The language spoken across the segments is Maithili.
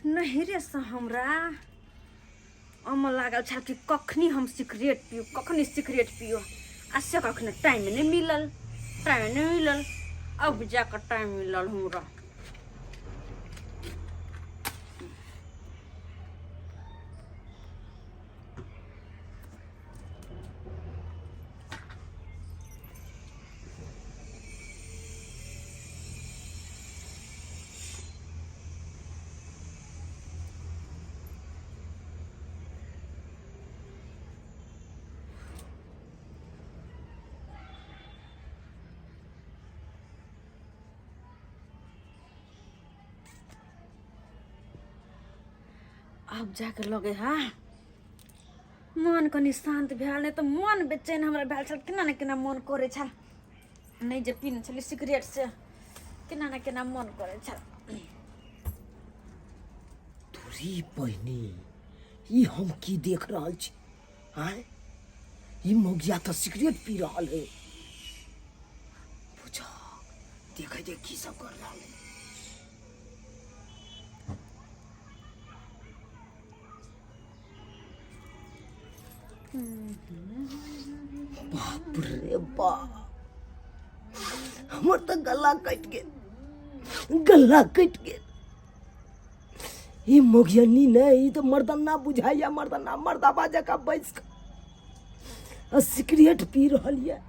नैहरेसँ हमरा अमल लागल छल कि कखनी हम सिगरेट पियू, कखनी सिगरेट पियू, आ से कखनो टाइम नहि मिलल, टाइम नहि मिलल। अब जाकऽ टाइम मिलल हमरा। आब जाके लगे हा मन कनि शान्त भेल, नहि तऽ मन बेचैन हमरा भेल छल। केना ने केना मन करै छल, नहि जे पीने छलियै सिगरेट से केना ने केना मन करै छल। तोरी बहिनी, ई हम की देख रहल छी? आँय, ई मौगिया तऽ सिगरेट पी रहल है। बुझा देखे दे की सब कर रहल है। बाप रे बाप, हमर तऽ गला कटि गेल, गला कटि गेल। ई मोगियनी नहि, ई तऽ मर्दाना बुझाइया, मर्दाना मर्दाबा जकाँ बैस कऽ आ सिगरेट पी रहल यऽ।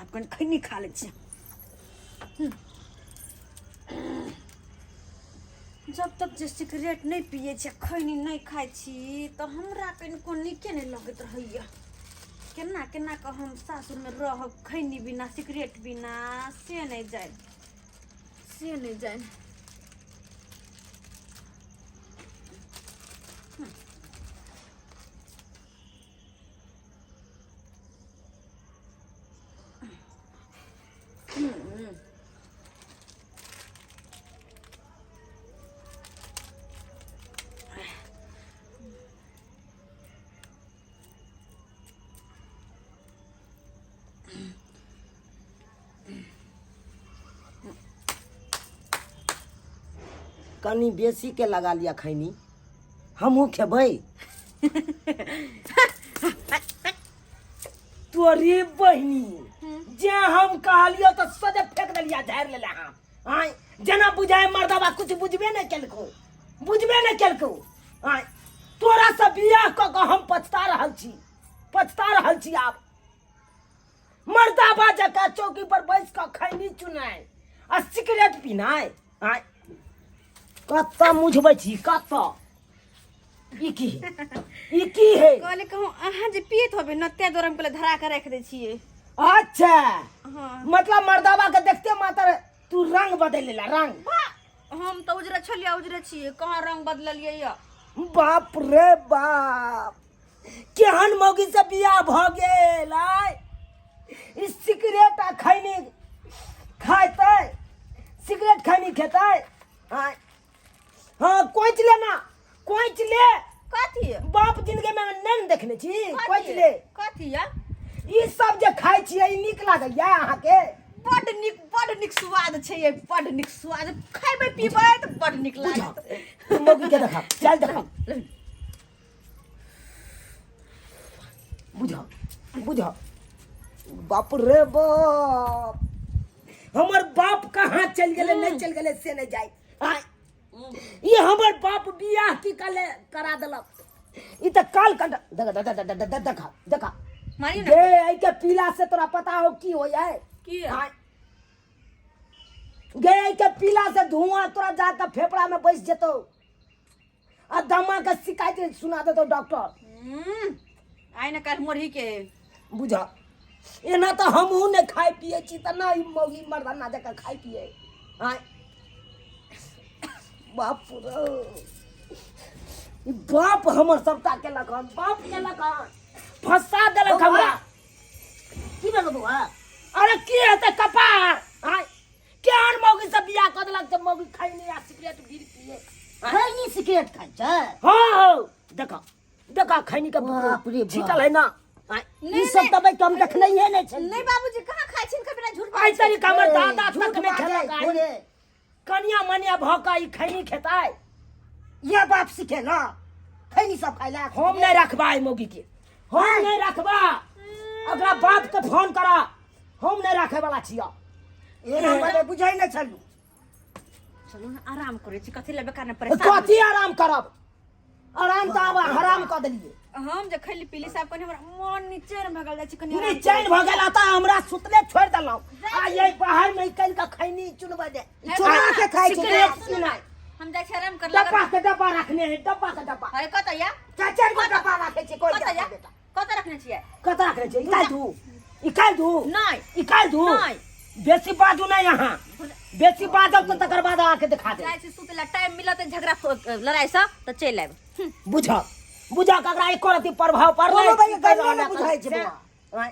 आब कनि खैनी खा लै छियै। जब तक जे सिगरेट नहि पियै छी, खैनी नहि खाइ छी, तऽ हमरा कनिको नीके नहि लगैत रहैया। केना केना कऽ हम सासुरमे रहब खैनी बिना, सिगरेट बिना, से नहि जानि, से नहि जानि। कनि बेसी के लगा लिया खैनी, हमहूँ खेबै। तोरी बहिनी, जे हम कहलियो तऽ सोझे फेंक देलिया, झाड़ि लेला। हम आय जेना बुझाय मर्दबा कुछ बुझबे नहि केलको, बुझबे नहि केलको। आय तोरा से बियाह कऽ कऽ हम पछता रहल छी, पछता रहल छी। आब मर्दाबा जकाँ चौकी पर बैस कऽ खैनी चुनाय आ सिगरेट पीनाय। आय कतऽ मुझबै छी, कतऽ? ई की है? ई की है? कहले कहूँ अहाँ जे पियत होबे न, ते दुआरे हम कहले धरा के राखि दै छियै। अच्छा। हाँ। मतलब मर्दाबा के देखते मात्र तू रंग बदल लेला, रंग। वाह, हम तऽ उजरे छलियै, उजरे छियै, कहाँ रंग बदललियै यऽ? बाप रे बाप, केहन मौगी से बियाह भऽ गेल। आय ई सिगरेट आ खैनी खाइतै, सिगरेट खैनी खेतै। आय हाँ, कोच ले ना, कोच ले। कथी? बाप जिंदगी में नहीं ने देखने छी। कथी? कोच ले। कथी या? ई सब जे खाइ छियै, ई नीक लागैया अहाँके? बड नीक, बड नीक स्वाद छै ये, बड नीक स्वाद। खैबै पीबै तऽ बड नीक बुझा लागत। मौगी के देखा, चल देखा। बुझा बुझा, बाप रे बाप, हमर बाप कहाँ चलि गेलै, नहि चलि गेलै से नहि जाय। आँय, ई हमर बाप बियाह की कले करा देलक? ई तऽ काल कंटा। देख देख देख देख देख देखा देखा। मारियो गे ने। एहि के पीला से तोरा पता हो की होय है? की? आँय, गे एहि के पीला से धुआं तोरा जाके फेफड़ा में बैस जेतौ आ दमा के शिकायत सुना देतौ डॉक्टर। आइ ने काल्हि मोरही के। बुझा, एना तऽ हमहूँ नहि खाइ पियै छी तऽ ना ई मौगी मर्दाना जकाँ खाइ पियै। आँय बाप रे, ई बाप हमर सबटा केलक हन, बाप केलक हन, फंसा देलक हमरा। की भेलो बौआ? अरे की हेतै कपार, आँय केहन मौगी सब बियाह कऽ देलक जे मौगी खैनी आ सिगरेट बीड़ी पिए। खैनी सिगरेट खाइ छै? हाँ हौ, देखा देखा खैनी के बाप रे बाप। छीटल है ना। आँय, नहीं, ई सब नहीं। दवाई तो हम देखने ही नहीं छलियै। नहीं बाबूजी, कहाँ खाइ छिन? कभी झूठ आइ तरीका हमर दादा झूठ तक नहि बाजै, खेलक आइ। थोड़े। कनिया मनिया भऽ कऽ ई खैनी खेतै ये बाप सिखेला खैनी सब खाइ ला हम नहि रखबा एहि मौगी के हम नहि रखबा ओकरा बाप के फोन करा हम नहि रखे वाला छियै एना बड़े बुझै नहि छलू चलू ने आराम करै छी कथी लए बेकार ने परेशान कथी आराम करब आराम तऽ आब हराम कऽ देलियै हम जे खैली पीली साहब कनि हमरा मन निचैन भऽ गेल जाइ छै कनि आराम निचैन भऽ गेल तऽ हमरा सुतले छोड़ि देलहुँ आ ये बाहर में निकलि कऽ खैनी चुनबै दे चुना के खाइ छै सिगरेट पीनाइ हम जाइ छी आराम कर डब्बा के डब्बा रखने है डब्बा के डब्बा अरे कतऽ या चारि चारि गो डब्बा राखै छै कोइ कतऽ या बेटा कतऽ रखने छियै कतऽ रखने छै निकालि दू निकालि दू नहि निकालि दू नहि। बेसी बाजू नहि अहाँ बेसी बाजब तऽ तकर बाद अहाँके देखा देब जाइ छी सुतै ला टाइम मिलत झगड़ा लड़ाइ सँ तऽ चलि आयब बुझ बुझ ककरा एको रति प्रभाव पड़लै कोनो भाई गन्नो नहि बुझाइ छै बौआ।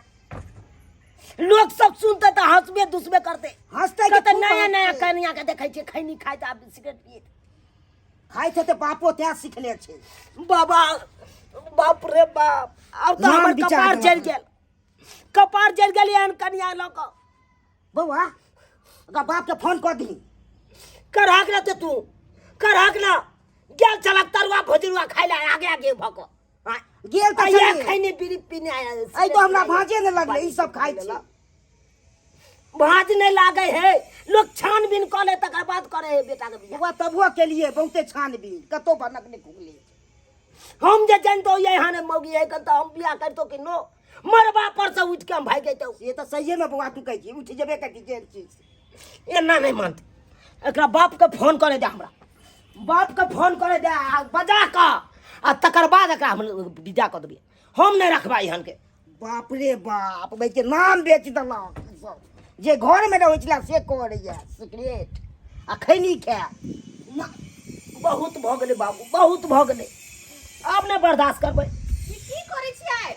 लोक सब सुनते तऽ हंसबे दुसबे करते हंसतै कि कहते खूब नया नया हंसतै। कनिया के देखै छियै खैनी खाइत आ सिगरेट पियैत खाइ छै तऽ बापो तैं सिखले छै बाबा बाप रे बाप आब तऽ नाम हमर विचार कपार देलक। जरि गेल कपार जरि गेल एहन कनिया लऽ कऽ बौआ ओकरा बापके फोन कऽ दही करहक ना ते तू करहक ना गेल छलक तरुआ भुजरुआ खाइ लए आगे आगे भऽ कऽ आँय। गेल तऽ आ इएह छलियै। खैनी बीड़ी पीने आया एहि तो हमरा भाँजे नहि लगलै ई सब खाइ छी भाँज नहि लागै है लोक छानबीन कऽ ले तकर बाद करे है बेटा के बियाह बौआ तबुआ केलिए बहुते छानबीन कतौ भनक नहि घुमले हम जे जानतो यहाँ ने मौगी है तऽ हम बियाह करतो कि नो मरबा पर से उठि के हम भागि जैतौ से तऽ सहिए मे बौआ तू कहै छी उठि जेबे कथी जेल छी एना नहि मानते एकरा बापके फोन करे दे हमरा बापके फोन करे दे आ बजा कऽ आ तकर बाद एकरा हम विदा कऽ देबै हम नहि रखबा एहनके बाप रे बाप भाई के नाम बेच देलक सब जे घर मे रहै छला से करैया सिगरेट आ खैनी खाय ना, बहुत भऽ गेलै बाबू बहुत भऽ गेलै आब नहि बर्दाश्त करबै ई की करै छियै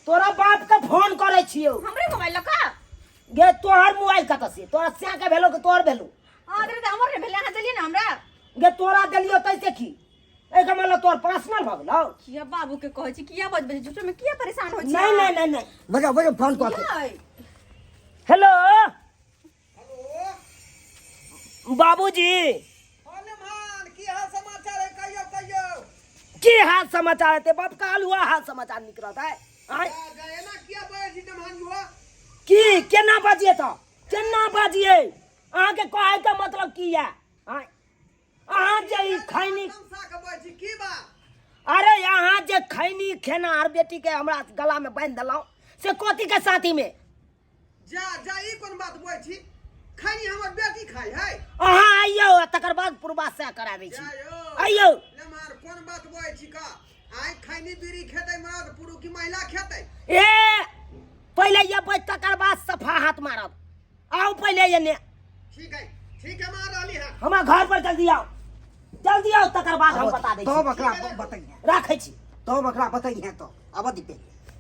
तोरा बापके फोन करै छियौ हमरे मोबाइल लऽ कऽ गे तोहर मोबाइल कतऽ से तोरा सएह भेलो कि तोहर भेलो अहाँ देलियै तऽ हमर नहि भेलै अहाँ देलियै ने हमरा गे तोरा देलियो तैसे की एहिके मतलब तोहर पर्सनल भऽ गेलौ किया बाबू के कहै छी किया बजबै छी झूठो में किया परेशान होइ छी नहीं नहीं नहीं नहीं बजाओ बजाओ फोन कऽ के किया? हेलो बाबूजी की हाल समाचार है कहियो कहियो की हाल समाचार हेतै बाप काल हुआ हाल समाचार निकलत है आँय? एना किया बजै छी जमहान युवा की केना बजिए तऽ केना बजिए अहाँके कहैके मतलब की यऽ आँय? अहाँ जे ई खैनी तमसा के बजै छी की बात अरे अहाँ जे खैनी खेनार बेटी के हमरा गला में बांधि देलहुँ से कथी के साथी में जा जा ई कोन बात बजै छी खैनी हमर बेटी खाइ है अहाँ आइयौ आ तकर बाद पूर्वा से कराबै छी जा यौ आइयौ लेमार कोन बात बजै छी का आइ खैनी बीड़ी खेतै मरद पुरुष की महिला खेतै ए पहिले अयबै तकर बाद सफा हाथ मारब आउ पहिले एने ठीक है ठीक है मार रहली है हमरा घर पर जल्दी आउ जल्दी आउ तकर बाद हम बता दै तो छी बकरा बतैहे राखै छी तो बकरा बतैहे तो अब दी पहिले